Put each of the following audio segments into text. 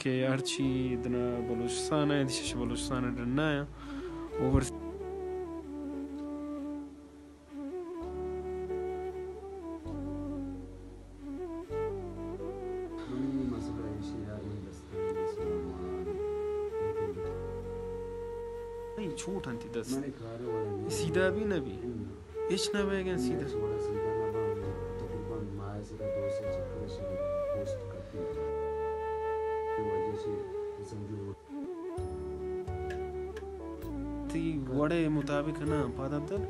کہ ہرچی دنا بلوچستان ء، دشش بلوچستان ء ڈنا ء اوور منی مسئلہ ایشی ء، اے دستاں، نہیں، چھوٹ انت دست۔ منی کار والا نہیں۔ سیدھا بھی نہ بھی۔ ہچ نہ بئیگ ء سیدھا۔ سیدھا نہ باں، تقریباً ماہ ء سرا دو سے چکر شری پوسٹ کرتی۔ وجہ سے سمجھو۔ تئی وڑے مطابق نہ پادم تر۔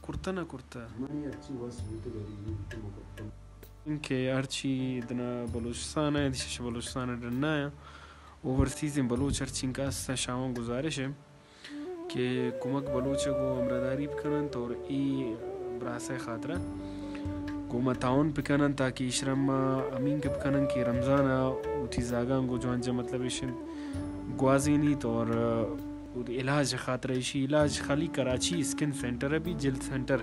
کرتہ نہ کرتہ۔ منی ہرچی وس بوتگ ء ریویو بیتگ مکتم۔ کہ ہرچی دنا بلوچستان ء، دشش بلوچستان ء ڈنا ء اوورسیزیں بلوچ ہرچی انکا است، شاواں گزارش ء کہ کمک بلوچ ء گوں ہمراہداری بکننت اور ای براس ء خاطرہ گوں ما تعاون بکننت تاکہ ایشرا ما ہمینگ بکنن کہ رمضان ء وتی زاگاں گوں جوانجا مطلب ایش انت گوازینیت اور علاج خاطر ایشی علاج خالی کراچی اسکن سینٹر ء بھی جلد سینٹر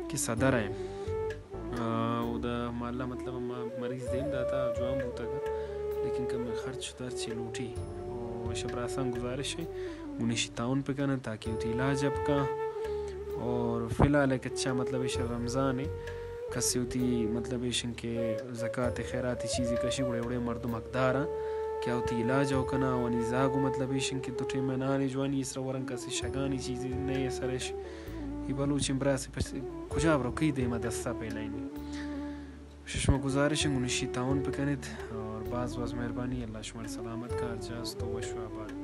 کہ صدر ء آ، اودا مالا مطلب ہما مریض دیم داتا جوان بوتگ، لیکن کمیں خرچ درچی لوٹی۔ او ایشا براساں گزارش ہے، گونیشی تعاون پہ کنن تاکہ وتی علاج ء بکاں۔ اور فی الحال ایک اچھا مطلب ایشا رمضان ہے، کسی وتی مطلب ایشن کہ زکات خیرات چیزی کشی وڑے وڑے مردم حقدار ہیں کہ وتی علاج او کنا، ونی زاگو مطلب ایشن کہ دو ٹیم نان جوانی اسر ورن، کسی شگانی چیزی نہیں سرش۔ ای بلوچیں براس پس کجا برو کئی دیما دستا پہ لائنی۔ شما گزارش ہیں گونیشی تعاون پہ کنیت اور باز باز مہربانی۔ اللہ شما سلامت کار جاست و وش و آباد۔